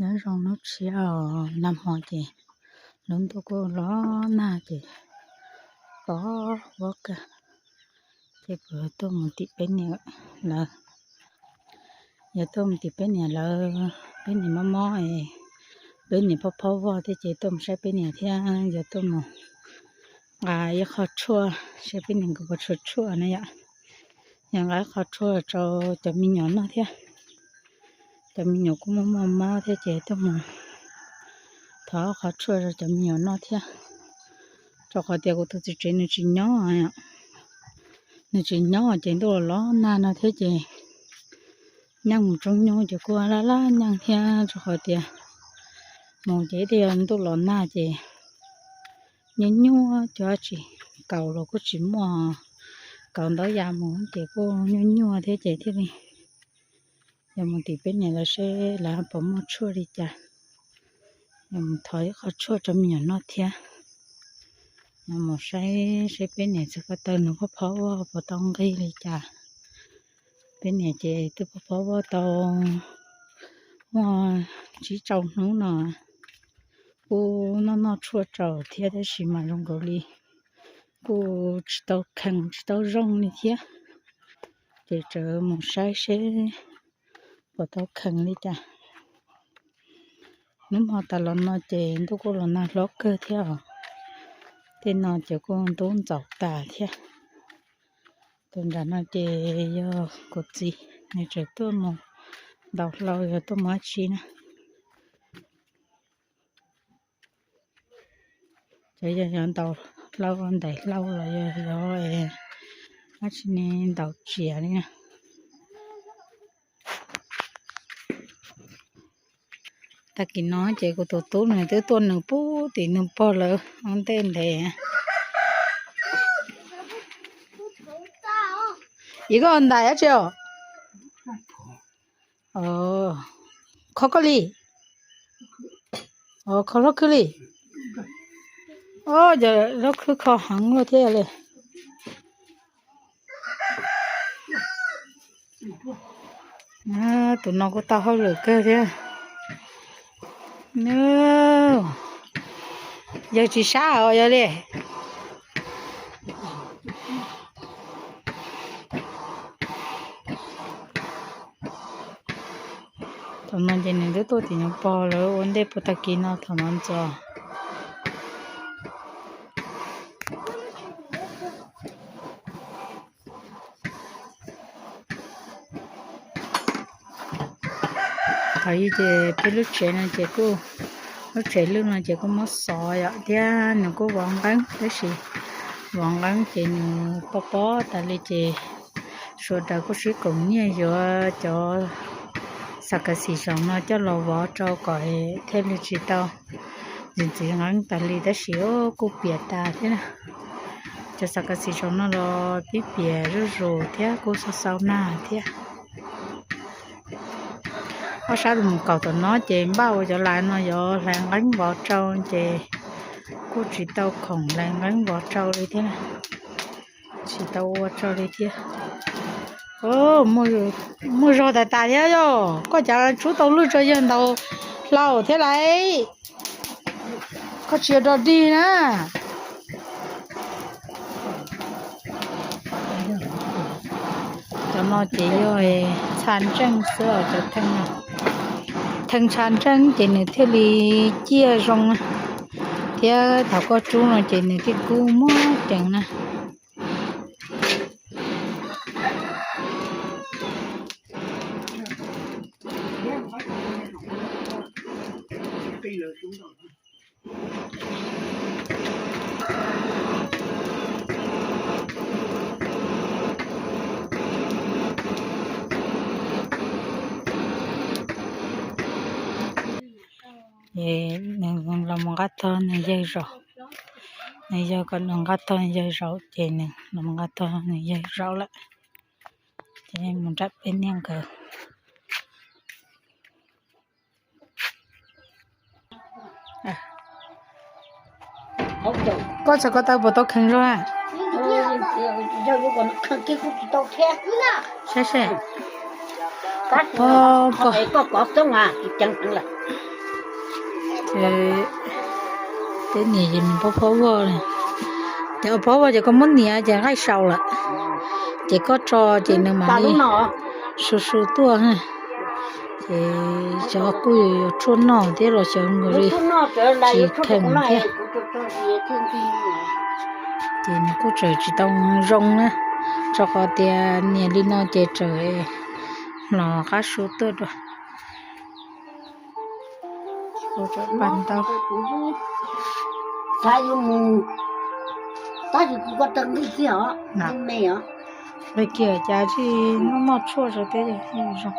Nyob zoo hnub tshiab os, nag hmo ces lub ntuj kuj los nag ces pom huab kawg. Ces kuv tuaj mus tim peb niam lawv, yog tuaj mus tim peb niam lawv, peb niam mob mob es peb niam phob phob vog thiab ces tuaj mus saib peb niam thiab yog tuaj mus nqa ib qho tshuaj saib peb niam nkawd puas tshuaj tshuaj na yom. Yog nqa ib qho tshuaj rau cov me nyuam noj thiab. Cov me nyuam kuj muaj muaj mob thiab ces tuaj mus thov qhov tshuaj rau cov me nyuam noj thiab. Rau qhov tias kuv tus txiv tsev nws tsis nyob, nws tsis nyob ces ntuj los los nag no thiab ces nyeej mus tsob nyuj ces kuj laj laj nyeej thiab rau qhov tias mus ces ib teg yog ntuj los nag ces nyuaj nyuaj cov dab tsi, kaus los kuj tsis muaj, kaus ntau yam mus ces kuj nyuaj nyuaj thiab ces thiaj li yog mus tim peb niam lawv seb lawv puas muaj tshuaj li cas. Yog mus thov ib qho tshuaj rau me nyuam noj thiab. Yog mus saib seb peb niam txiv ko taw nws phob phob puas tau nqig li cas. Peb niam ces twb phob phob vog tau muaj tsib rau hnub no, kuj noj noj tshuaj rau thiab tab sis mas zoo nkaus li kuj tsis tau khees tsis tau zoo li thiab. Ces tseem mus saib seb puas tau khees li cas. Hnub hmo tas los no ces ntuj kuj los nag hlob kawg thiab os. Tej no ces kuj ntub ntxaus tas thiab. Tus nram no ces yog kuv txiv, nws tseem tuaj mus ntaus hlau yog tuaj mus dab tsi na. Ces yog yog ntaus hlau ntaus hlau los yog yog dab tsi ne ntaus tsiav li na. Tag kis no ces kuv tus tub nws twb tuaj nws pub tim nws pog lawv ua ntej ntev. Yog koj ntais dab tsi os? Kho koj li. Kho hlob khwb li. Ces hlob khwb kho heev luaj thiab li. Tus no kuj tau hauj lwm kawg thiab. Yawg tsis sab os yog li. Thaum no ces nws twb tuaj tim nyuag pog lawv ua ntej puag tag kis no thaum no ntxuav. Thaum ub ces peb lub tsev no ces kuj, lub tsev lwj no ces kuj muab xov yom thiab nws kuj vov nqeeb tab sis vov nqeeb ces nws pob pob tas li ces sawv daws kuj sib koom nyiaj yuav cov xav kav xim saum no coj los vov rau kom thiaj li tsis tau ntxim ntxim nqeeb tas li tab sis kuj piam tas thiab na. Cov xav kav xim saum no los pib piam zuj zus thiab kuj xau xau nag thiab. Ob sab mus kaum tom no ces npaj ua cov lav no yuav hlais nqeeb vov rau ces kuj tsis tau khoom hlais nqeeb vov rau li thiab na. Tsis tau ua rau li thiab. Muaj zog tas tas thiab yog koj cas tsuab tau lwj tso yawg ntaus hlau thiab lauj. Koj tsis yog dog dig na. Cov no ces yog txha ntseej xwb os cov theej no. Theej txha ntseej ces nws thiaj li ciaj zoo na. Thiab thaum koj rub no ces nws thiaj kub muag ceev na. Nws los mus nqa tog nws yawg zaum, nws yawg kom nws nqa tog nws yawg zaum ces nws los mus nqa tog nws yawg zaum lawm. Ces mus nrog peb niag nkawd. Koj txhais ko taw puas tau kheev zoo a? Saib seb. Koj kov xoob a, tsis ceev heev lawm. Ces peb nias ces nws phob phob voj, ces phob voj ces koj muab nias ces nqaij sau lawm, ces koj tso ces nws mam li su su tuaj. Ces xyov kuj yuav tshuaj noj thiab los xyov nkaus li tsis kheej thiab. Ces nws kuj tseem tsis tau zoo na, rau qhov tias nias li no ces tseem mlos qab su tuaj dua. Nqi kiag cas tsis muaj moj tshuaj tso teb zoo.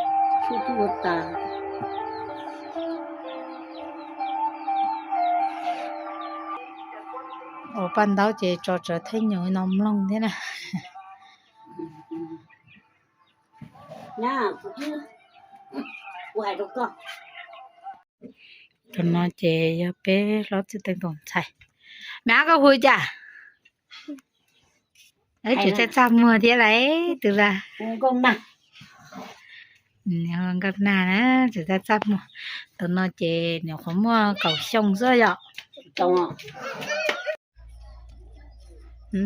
Ua paj ntaub ces tso tsawv theej nyuj no mloog thiab na. Tus no ces yog peb hlob Txwj Teev tus ntxhais. Mab, koj hu cas? Tseem txaj txaj muag thiab lauj tus ntxhais. Nkauj nag na, tseem txaj txaj muag. Tus no ces nws qhuav muaj kaum xyoo xwb yom.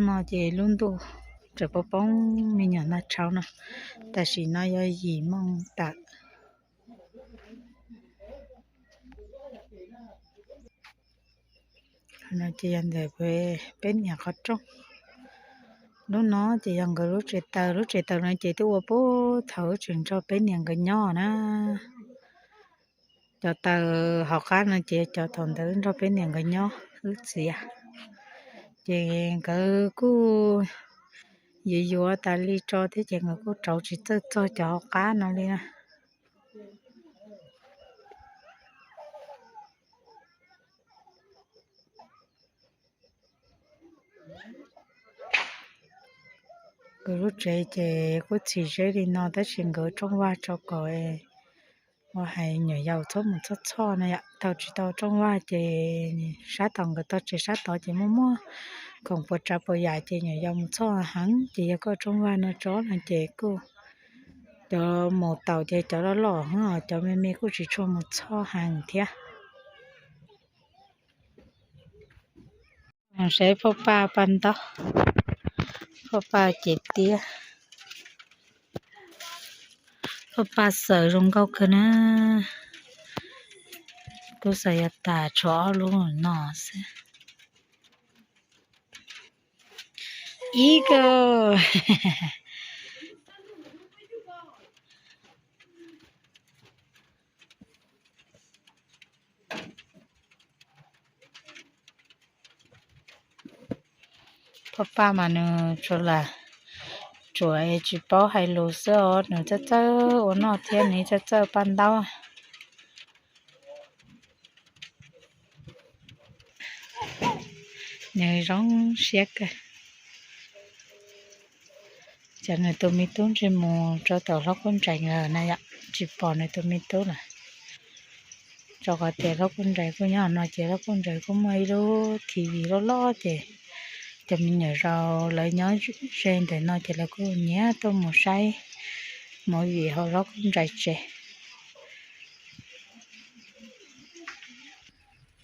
No ces lub ntuj tseem poob poob me nyuam nag tshauv no, tam sim no yog yim moos tawm. No ces yog ntawm peb niam qhov rooj. Lub no ces yog nkawd lub tsev taws, lub tsev taws no ces twb ua puag thaum wb tseem nrog peb niam nkawd nyob na. Cov taws hauv qab no ces cov thaum ntawd wb nrog peb niam nkawd nyob wb txiav. Ces nkawd kuj yuav yuav tas li tso thiab ces nkawd kuj rauv tsis txawj txog cov hauv qab no li na. Nkawd lub tsev ces kuj txhim zeb li no tab sis nkawd rooj vag tso kom ua hais nyuam yaus txhob mus txhoj txhoj na yom. Thaum tsis tau rooj vag ces sab tod, nkawd tog tsev sab tod ces muaj muaj khoom puas tsav puas yam ces nyuam yaus mus txhoj heev. Ces yog koj rooj vag no tso no ces kuj cov mus taus ces cov loj loj, cov me me kuj tsis tshua mus txhoj heev thiab. Saib phauj Paj paj ntaub, phauj Paj ces tiab. Phauj Paj xaws zoo nkauj kawg na. Kuj xaws yav tas tshuav ob lub no xwb. Ib kawg. Phauj Paj mas nws tsuas lam tsuam es tsis paub hais lus xwb os, nws txawj txawj ua noj thiab nws txawj txawj paj ntaub. Nws zoo siab kawg. Ces nws tus me tub ntshe mus rau tom hlob Kub Nrais lawm na yom, tsis pom nws tus me tub lawm. Rau qhov tias hlob Kub Nrais kuj nyob no ces hlob Kub Nrais kuj muaj ib lub T V loj loj ces cov me nyuam yaus lawv nyob ze ntawm no ces lawv kuj nyiam tuaj mus saib movie hauv hlob Kub Nrais tsev.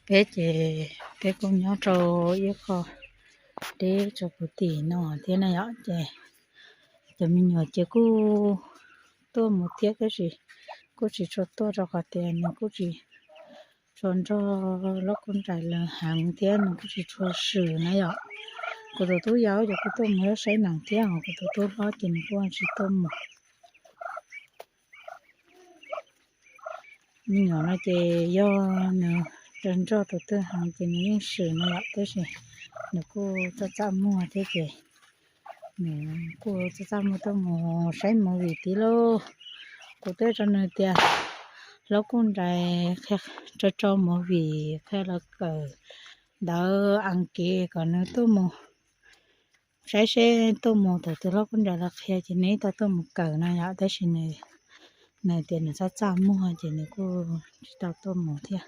Peb ces peb kuj nyob rau ib qho deb rau puv tim no thiab na yom, ces cov me nyuam ces kuj tuaj mus thiab tab sis kuj tsis tshua tuaj rau qhov tias nws kuj tsis tshua nrog hlob Kub Nrais lawv heev thiab nws kuj tsis tshua swm na yom. Kuv tus tub yau ces kuj tuaj mus saib nees thiab, kuv tus tub hlob ces nws kuj tsis tuaj mus. Me nyuam no ces yog nws nrog tus twg heev ces nws yeej swm no yom, tab sis nws kuj txaj txaj muag thiab ces nws kuj txaj txaj muag tuaj mus saib movie thiab lauj. Kuv twb hais rau nws tias hlob Kub Nrais qhia tso tso movie, qhia lawv kawm ntawv Askiv kom nws tuaj mus saib seb tuaj mus thaum twg hlob Kub Nrais los qhia ces nws tau tuaj mus kawm no yom, tab sis nws tias nws txaj txaj muag ces nws kuj tsis tau tuaj mus thiab.